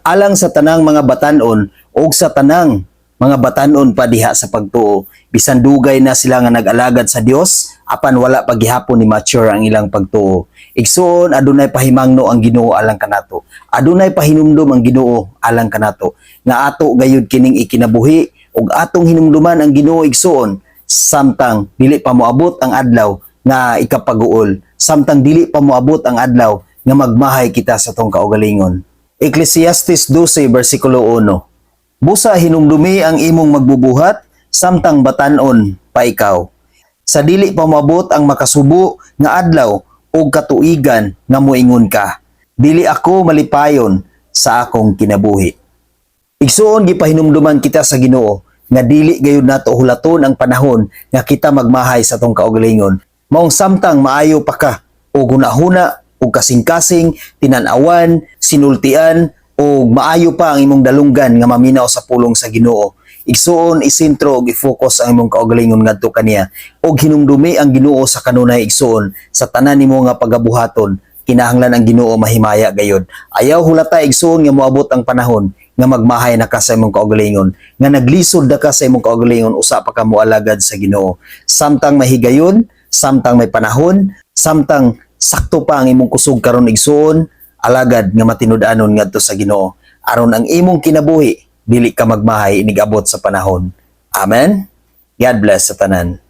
Alang sa tanang mga batanon ug sa tanang mga batanon pa diha sa pagtuo, bisan dugay na sila nga nag-alagad sa Dios, apan wala pa gihapon ni mature ang ilang pagtuo. Igsuon, adunay pahimangno ang Ginoo alang kanato. Adunay pahinumdum ang Ginoo alang kanato nga ato gayud kining ikinabuhi ug atong hinumduman ang Ginoo, igsuon, samtang dili pa moabot ang adlaw nga ikapaguol, samtang dili pa moabot ang adlaw nga magmahay kita sa atong kaugalingon. Ecclesiastes 12 versikulo 1: Busa hinumdumi ang imong magbubuhat samtang batanon pa ikaw, sa dili pa moabot ang makasubo nga adlaw o katuigan nga moingon ka, "Dili ako malipayon sa akong kinabuhi." Igsuon, gipahinumduman kita sa Ginoo nga dili gayud nato hulaton ang panahon nga kita magmahay sa atong kaugalingon. Maong samtang maayo pa ka o hunahuna o kasing-kasing, tinan-awan, sinultian o maayo pa ang imong dalunggan nga maminaw sa pulong sa Ginoo, igsuon, isentro ug i-focus ang imong kaugalingon ngadto kaniya ug hinumdumi ang Ginoo sa kanunay, igsuon, sa tanan nimo nga pagabuhaton. Kinahanglan ang Ginoo mahimaya gayud. Ayaw hulata, igsuon, nga moabot ang panahon nga magmahay na ka sa imong kaugalingon, nga naglisod na ka sa imong kaugalingon usa pa ka moalagad sa Ginoo. Samtang mahigayon, samtang may panahon, samtang sakto pa ang imong kusog karon, igsuon, alagad nga matinud-anon ngadto sa Ginoo aron ang imong kinabuhi dili ka magmahay inigabot sa panahon. Amen. God bless sa tanan.